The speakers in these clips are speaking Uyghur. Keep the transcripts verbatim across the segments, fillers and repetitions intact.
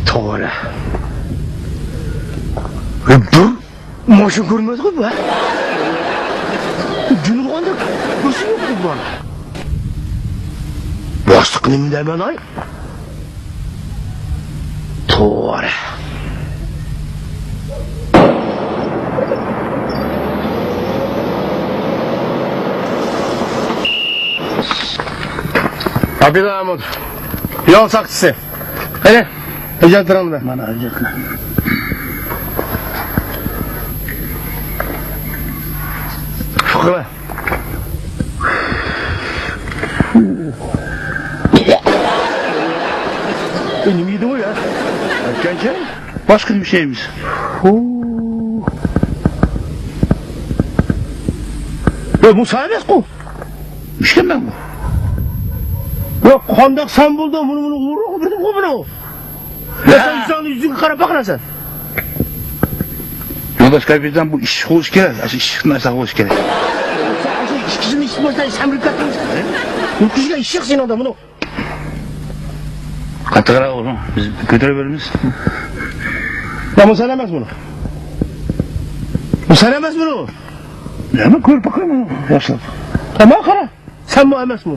توغرا. بۇ ماشىنا كۆرمەيدىغۇ بۇ. جۇنۇلغاندا كۆرسە يوق بۇلار. باشلىق نېمە دەيمەن ئاي؟ توغرا. ئابىدە ئەمىن، يول ساقچىسى. قېنى، ھۆججەتلىرىڭنى بەر. مانا ھۆججەتلەر. پۇقرا. ئۆي نېمە يېدىڭ يا؟ ئەتكەنچە باشقا نېمە ئىشلەيمىز؟ يا بۇ سەن ئەمەسقۇ؟ ئىشكەنمەنغۇ. يا قانداق سەن بولدۇڭ؟ بۇنى، بۇنى ئۇرۇق بىردىمغۇ بۇنى. يا سەن ئۆزۈڭنىڭ يۈزۈڭگە قاراپ باقىنا سەن. يولداش كاپىتان، بۇ ئىششىق بولۇشى كېرەك. ئاشۇ ئىششىقتىن ئاشۇنداق بولۇشى كېرەك. سەن ئاشۇ ئىككى كىشىنى ئىششىق بولسا، سەن بىر كاتتا بولسا. بۇ كىشىگە ئىششىق سېنىڭدە بۇنى. قاتتىقراق بولسۇڭ، بىز كۆتۈرۈپ بېرىمىز. يا بۇ سەن ئەمەس بۇنى. بۇ سەن ئەمەس بۇنى. يا مەن كۆرۈپ باقايمەن ياخشىلاپ. تامام قارا. سەنمۇ ئەمەسمۇ؟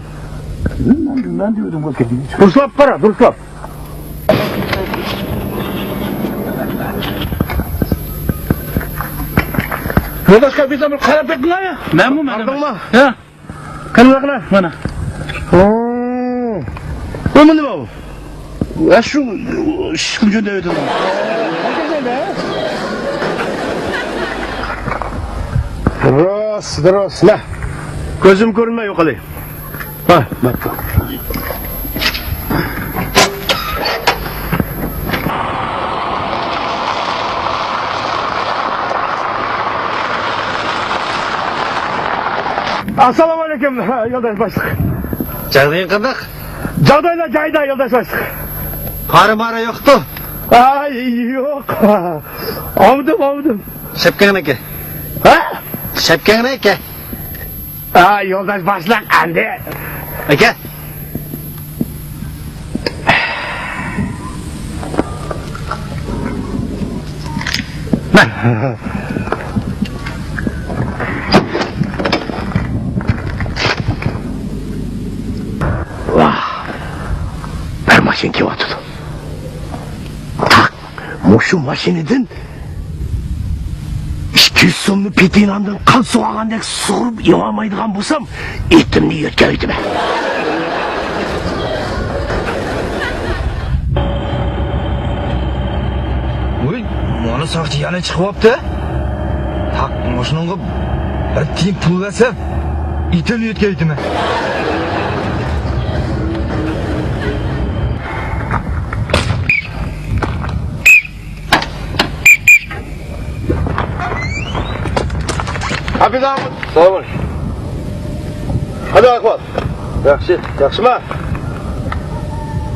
مەن، مەن دېۋىدىم، بۇ كەتتى. دۇرۇسلاپ قارا، دۇرۇسلاپ. يولداش كاپىتان، بىر قاراپ بېقىڭلار يا. مەنمۇ، مەن ئەمەس. باردىڭمۇ؟ يا. قېنى بېقىڭلار. مانا. ئوو. بۇ نېمە بۇ؟ ۋە شۇ ئىشىكنى جۆندەپ ئۆتىدۇ. دۇرۇس، دۇرۇس. مە. كۆزۈم كۆرۈنمەي يوقىلى. ھە، مەپتۇ. ئەسسالامۇ ئەلەيكۇم، يولداش باشلىق. جاغدىيىڭ قانداق؟ جاغدايلار جايىدا، يولداش باشلىق. پارا-مارا يوقتۇ؟ ئاي، يوق. ئاۋۇدۇم، ئاۋۇدۇم. شەپكەڭنىكى. ھە؟ شەپكەڭنىكى. ھە، يولداش باشلىق، ئەمدى. ئاكا. ۋاھ، بىر ماشىنا كېلىۋاتىدۇ. تاق، مۇشۇ ماشىنىدىن ئىككى يۈز سومنى پېتى ناندىن قان سۇغارغاندەك سۇغۇرۇپ يېۋالمايدىغان بولسام، ئېتىمنى يۆتكەۋېتىمەن. ۋۇي، مانا ساقچى يەنە چىقىۋاپتۇ. تاق، مۇشۇنىڭغا بىر تىيىن پۇل بەرسەم، ئېتىمنى يۆتكەۋېتىمەن. ئابىدە ئاخۇن. سالام ئەلەيكۇم. قانداق ئەھۋال؟ ياخشى. ياخشىما؟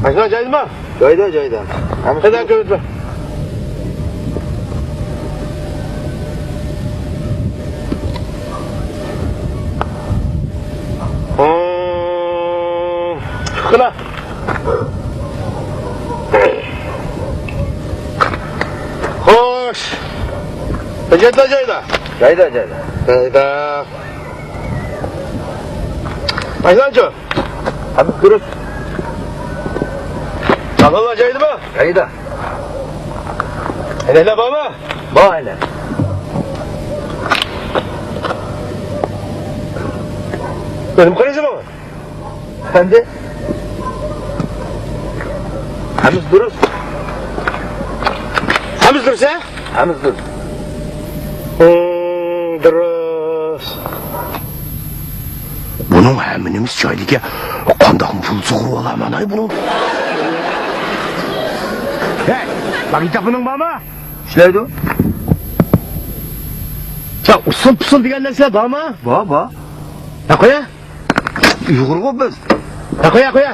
ماشىنا جايدىما؟ جايدا، جايدا. قانداق كۆرۈنۈپ؟ ھىم. چىققىنا. خوش. ھۆججەتلەر جايدا؟ جايدا، جايدا. جايدا. ماشىنىچۇ؟ ھەممىسى دۇرۇس. ساغلاملار جايدىمۇ؟ جايدا. ئەينەكلەر بارمۇ؟ بار ئەينەك. ئۆلۈم قارىسى بارمۇ؟ ئەپەندى؟ ھەممىسى دۇرۇس. ھەممىسى دۇرۇس، ھە؟ ھەممىسى دۇرۇس. ھىم، دۇرۇس. بۇنىڭ ھەممە نېمىسى جايدىكەن. قانداق پۇل سۇغۇرۇۋالامەن ئاي بۇنىڭ؟ ھەي، ماگنىتوفونۇڭ بارمۇ؟ ئىشلەيدۇ. يا، ئۇسسۇل-پۇسسۇل دېگەن نەرسىلەر بارمۇ؟ بار، بار. يا، قويە. ئۇيغۇرغۇ بىز. يا، قويە، قويە.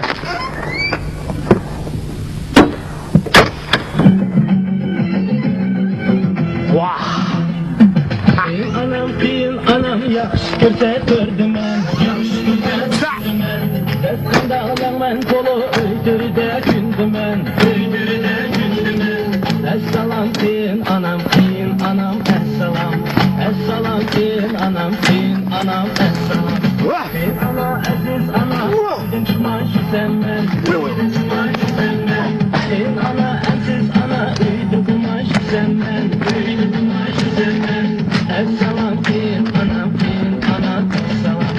ياخشى كۆرسە كۆردۈمەن، ياخشى كۆرسە كۆردۈمەن. دەسقىندا ئالىڭمەن، تولا ئۆيدۈردە كۈندىمەن، ئۆيدۈردە كۈندىمەن. ئەسسالام قېيىن ئانام، قېيىن ئانام، ئەسسالام. ئەسسالام قېيىن ئانام، قېيىن ئانام، ئەسسالام. ۋاھ! قېيىن ئانا، ئەزىز ئانا، ۋاھ! ئۆيدىن چىقماي يۈرسەممەن، ۋاھ! ئۆيدىن چىقماي يۈرسەممەن. قېيىن ئانا، ئەزىز ئانا، ئۆيدە بولماي يۈرسەممەن، ئۆيدە بولماي يۈرسەممەن. ئەسسالام قېيىن ئانام، قېيىن ئانام، ئەسسالام.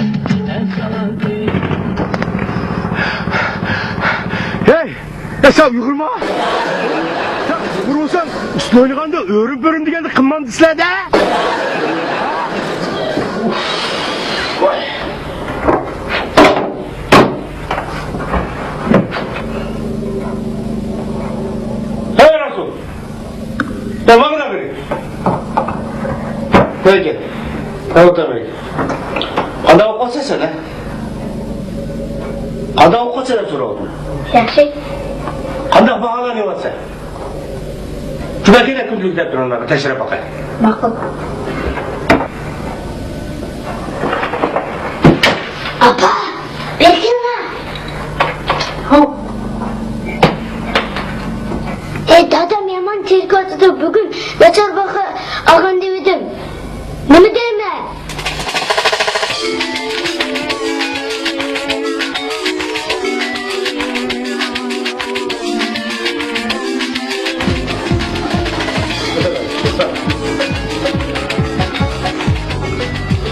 ئەسسالام قېيىن. ھەي! يا سەن يۈگۈرمە! سەن يۈگۈرمىسەڭ، ئۇسسۇل ئوينىغاندا ئۆرۈم-بۆرۈم دېگەندە قىلمامدۇ سىلەردە؟ ھەي رەسۇل! يا ماڭا بېرىڭ. بەرگىن. ئولتۇر بەرگىن. قانداق ئوقۇۋاتىسەن سەن، ھە؟ قانداق ئوقۇۋاتىسەن دەپ سوراۋاتىمەن. ياخشى. قانداق باھالارنى ئېلىۋاتىسەن؟ شۇ بەرگىن، كۈندىلىك دەپتىرىڭلارغا تەكشۈرۈپ باقاي. ماقۇل. ئاپا! بېرىڭلار! ھاۋ. ئەي دادام يامان تېرىكىۋاتىدۇ، بۈگۈن ناچار باھا ئالغان دېۋىدىم. نېمە دەيمەن؟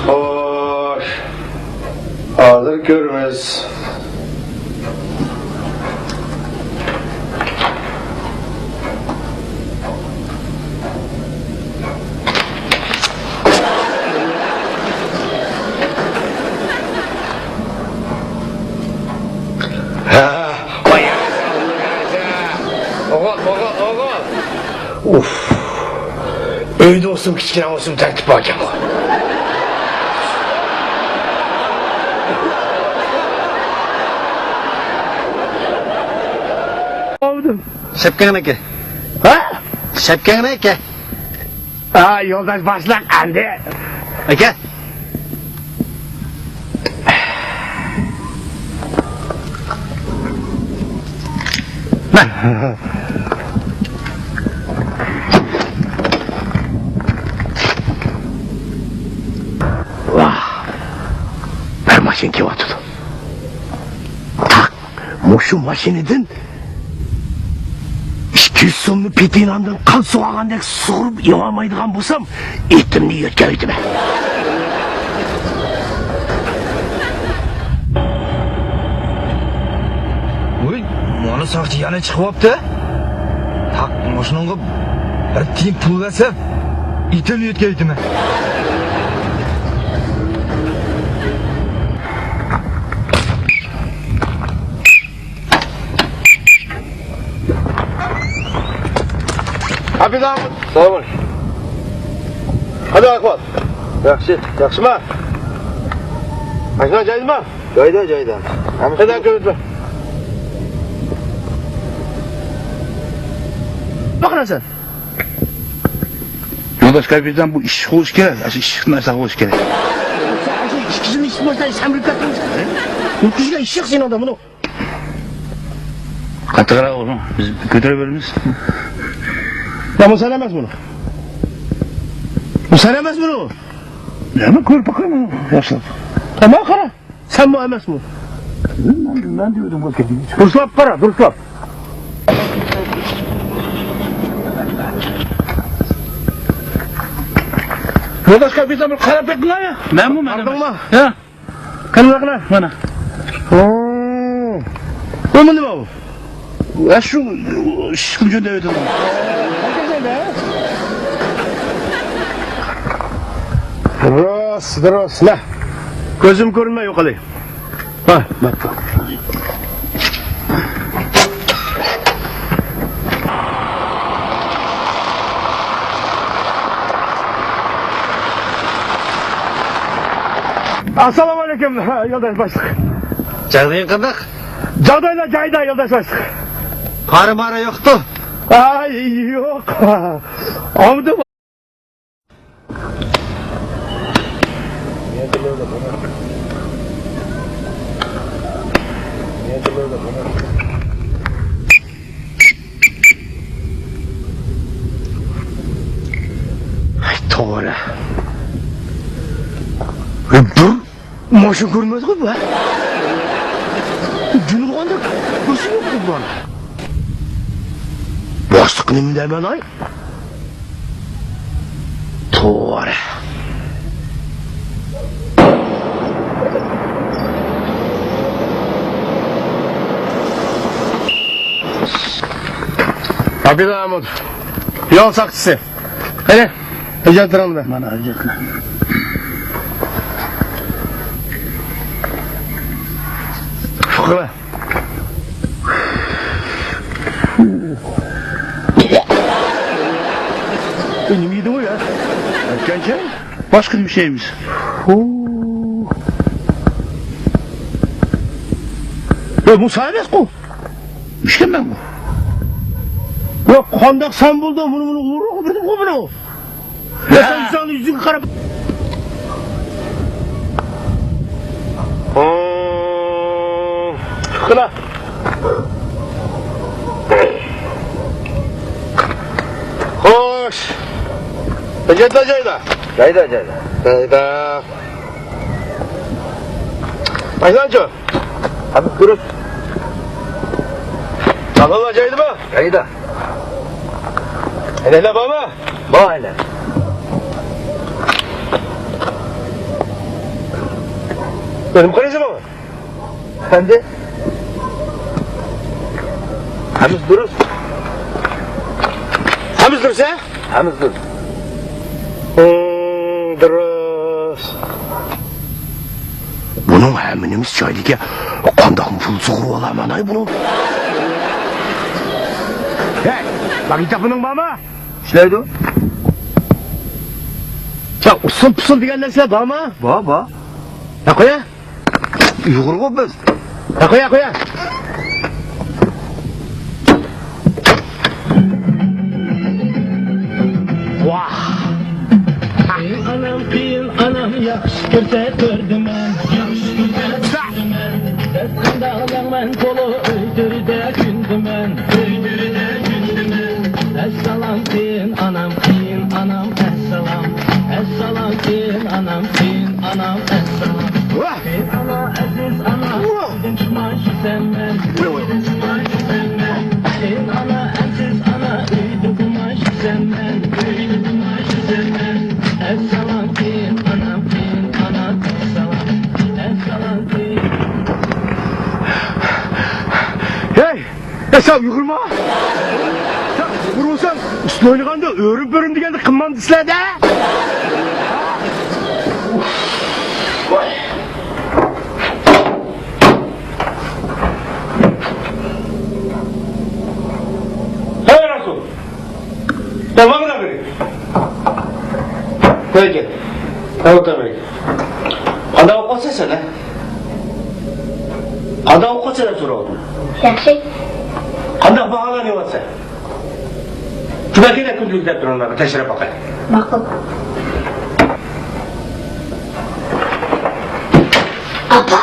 خوش. ھازىر كۆرىمىز. ھە، ۋاي يارىسى، يارىسى. ئوغۇل، ئوغۇل، ئوغۇل. ئۇف. ئۆيدە بولسۇن، كىچىككىنە بولسۇن، تەرتىپ باركەنغۇ. ئاۋۇدۇم. شەپكەڭنى ئەكە. ھە؟ شەپكەڭنى ئەكە. ھە، يولداش باشلىق، ئەمدى. ئەكە. ۋاھ، بىر ماشىنا كېلىۋاتىدۇ. تاق، مۇشۇ ماشىنىدىن ئىككى يۈز سومنى پېتى ناندىن قان سۇغارغاندەك سۇغۇرۇپ يېۋالمايدىغان بولسام، ئېتىمنى يۆتكەۋېتىمەن. ۋۇي، مانا ساقچى يەنە چىقىۋاپتۇ. تاق، مۇشۇنىڭغا بىر تىيىن پۇل بەرسەم، ئېتىمنى يۆتكەۋېتىمەن. ئابىدىن. سالام ئەلەيكۇم. قانداق ئەھۋال؟ ياخشى. ياخشىما؟ ماشىنا جايدىما؟ جايدا، جايدا. قانداق كۆرۈنۈپ؟ باقىنا سەن. يولداش كاپىتان، بۇ ئىششىق بولۇشى كېرەك. ئاشۇ ئىششىقتىن ئاشۇنداق بولۇشى كېرەك. سەن ئاشۇ ئىككىسىنى ئىششىق بولسا، سەمرىپ كەتتىڭ. يۈرگۈزگەن ئىششىق سېنىڭدە بۇنى. قاتتىقراق بولسۇن، بىز كۆتۈرۈپ بېرىمىز. يا، بۇ سەن ئەمەس بۇنى. بۇ سەن ئەمەس بۇنى. يا، مەن كۆرۈپ باقاي، مانا ياشلاپ. يا، ماڭا قارا. سەنمۇ ئەمەسمۇ؟ مەن، مەن دېۋىدىم، بۇ كەتتى. دۇرۇسلاپ قارا، دۇرۇسلاپ. يولداش كاپىتان، بىر قاراپ بېقىڭلار يا. مەنمۇ، مەن ئەمەس. قارىدىڭمۇ؟ يا. قېنى، قېنى. مانا. ھو. بۇمۇ نېمە بۇ؟ ۋە شۇ ئىشىكنى جۆندەپ ئۆتىدۇ. راست، راست. نە. كۆزۈم كۆرمەي يوقىلى. ھە. ئەسسالامۇ ئەلەيكۇم، يولداش باشلىق. جاغدىيىڭ قانداق؟ جاغدايلار جايىدا، يولداش باشلىق. پارا-مارا يوقتۇ؟ ئاي، يوق. ئاۋۇدۇم. ئاي، توغرا. بىر ماشىنا كۆرمىدىغۇ بۇ. جىن ئۇرغاندەك بىرسى يوق بۇلار. باشلىق نېمە دەيمەن ئاي؟ توغرا. ئابىدە ئەمىن، يول ساقچىسى. قېنى، ھۆججەتلىرىڭنى بەر. مانا ھۆججەتلەر. پۇقرا. ئەي، نېمە يېدىڭ يا؟ ئەتكەنچە باشقا نېمە ئىشلەيمىز؟ يا، بۇ سەن ئەمەسقۇ؟ مىشكەنمەنغۇ. يا، قانداق سەن بولدۇڭ؟ بۇنى، بۇنى ئۇرۇغۇ، بىردىن قوي بۇنى. يا، سەن ئىنساننىڭ يۈزىگە قاراپ. قىلا. خوش. ھۆججەتلەر جايدا؟ جايدا، جايدا. جايدا. ماشىنىچۇ؟ ھەممىسى دۇرۇس. ساغلاملار جايدىمۇ؟ جايدا. ئەينەكلەر بارمۇ؟ بار ئەينەك. ئۆلۈم قارىسىمۇ؟ ئەپەندى؟ ھەممىسى دۇرۇس. ھەممىسى دۇرۇس، ھە؟ ھەممىسى دۇرۇس. ھىم، دۇرۇس. بۇنىڭ ھەممە نېمىسى جايىدىكەن. قانداق پۇل سۇغۇرۇۋالامەن ئاي بۇنىڭ؟ ھەي، ماگنىتوفونۇڭ بارمۇ؟ ئىشلەيدۇ. يا، ئۇسسۇل-پۇسسۇل دېگەن نەرسىلەر بارمۇ؟ بار، بار. يا، قويە. ئۇيغۇرغۇ بىز. يا، قويە، قويە. ۋاھ. ئانام، قېيىن ئانام ياخشى كۆرسە كۆردۈم مەن. ياخشى كۆرسە كۆردۈم مەن. دەسقىنداغلىق مەن تولا ئۆي تۆرىدە كۈندىمەن. ئۆي تۆرىدە كۈندىمەن. ئەسسالام قېيىن ئانام، قېيىن ئانام، ئەسسالام. ئەسسالام قېيىن ئانام، قېيىن ئانام، ئەسسالام. ۋاھ! قېيىن ئانا، ئەزىز ئانا، ۋاھ! ئۆيدىن چىقماي يۈرسەم مەن. ۋاھ! ئۆيدىن چىقماي يۈرسەم مەن. قېيىن ئانا، ئەزىز ئانا، ئۆيدە بولماي يۈرسەم مەن. ئۆيدە بولماي يۈرسەم مەن. ئەسسالام قېيىن ئانام، قېيىن ئانام، ئەسسالام. ئەسسالام قېيىن. ھەي! يا، سەن ئۇيغۇرما؟ سەن ئۇيغۇر بولساڭ، ئۇسسۇل ئوينىغاندا ئۆرۈم-پۆرۈم دېگەندە قىلمامدۇ سىلەردە؟ ھەي، رەسۇل! يا، ماڭا بېرىڭ. قوياكەن. ھە، ئولتۇرۇۋېرىڭ. قانداق ئوقۇۋاتىسەن سەن، ھە؟ قانداق ئوقۇۋاتىسەن دەپ سوراۋاتىمەن. ياخشى. قانداق باھالار ئېلىۋاتىسەن؟ شۇنداق كېلە كۈندىلىك دەپتىرىڭنى بىر تەكشۈرۈپ باقاي. ماقۇل. ئاپا!